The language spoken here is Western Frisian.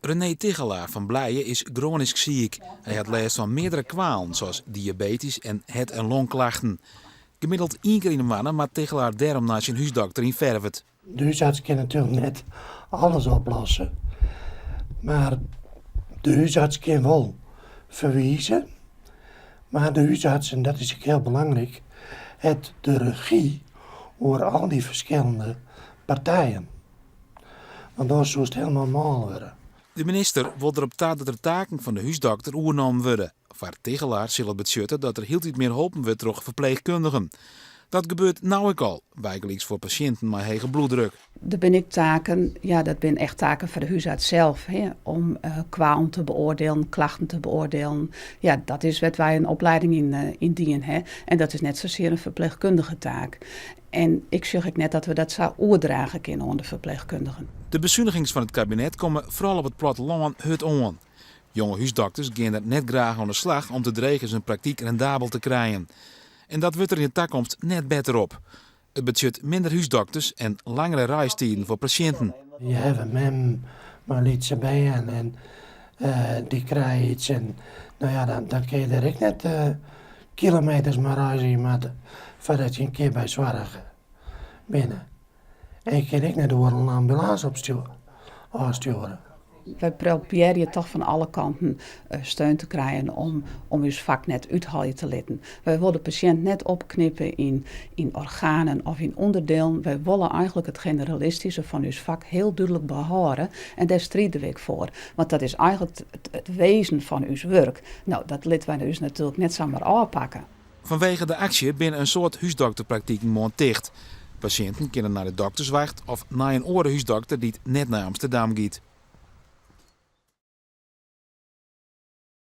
René Tichelaar fan Blije is groanysk siik. Hy hat lêst fan meardere kwalen, sa as diabetes en hert- en longklachten. Gemiddeld ien kear yn 'e moanne moat Tichelaar dêrom nei syn húsdokter yn Ferwert. De húsarts kin natuerlik net alles oplosse, mar de húsarts kin wol ferwize. Mar de húsarts, en dat is ek hiel belangryk, hat de regy oer al dy ferskillende partijen. Want oars soest hielendal mâl wurde. De minister wol derop ta dat der taken fan de húsdokter oernommen wurde. Foar Tichelaar sil it betsjutte dat der hieltyd mear holpen wurdt troch ferpleechkundigen. Dat gebeurt no ek al, bygelyks foar pasjinten mei hege bloeddruk. Der binne ek taken, ja, dat binne echt taken foar de húsarts sels, hè, om kwalen te beoardielen, klachten te beoardielen. Ja, dat is wêr't wy in oplieding yn dien ha. En dat is net sasear in ferpleechkundige taak. En ik sjoch ek net dat we dat sa oerdrage kinne oan de ferpleechkundigen. De besunigings fan it kabinet komme fral op it plattelân hurd oan. Jonge húsdokters gean der net graach oan de slach om't it dreech is in praktyk rendabel te krijen. En dat wurdt der yn de takomst net better op. It betsjut minder húsdokters en langere reistiden foar pasjinten. Je hawwe mem mei lytse bern en dy krije yts en no ja, dan kinne je dêr ek net kilometers mei reizgje moatte foardat je in kear by soarch binne. En je kinne ek net oeral in ambulânse ôfstjoere. Wy probearje toch fan alle kanten steun te krijen om ús fak net úthelje te litten. Wy wolle de pasjint net opknippe yn organen of yn ûnderdielen. Wy wolle eigenlik it generalistyske fan ús fak hiel dúdlik behâlde en dêr stride we ek foar. Want dat is eigenlik it wezen fan ús wurk. No, dat litte wy ús natuerlik net samar ôfpakke. Fanwege de aksje binne in soad húsdokterpraktiken moarn ticht. Pasjinten kinne nei de dokterswacht of nei in oare húsdokter dy't net nei Amsterdam giet.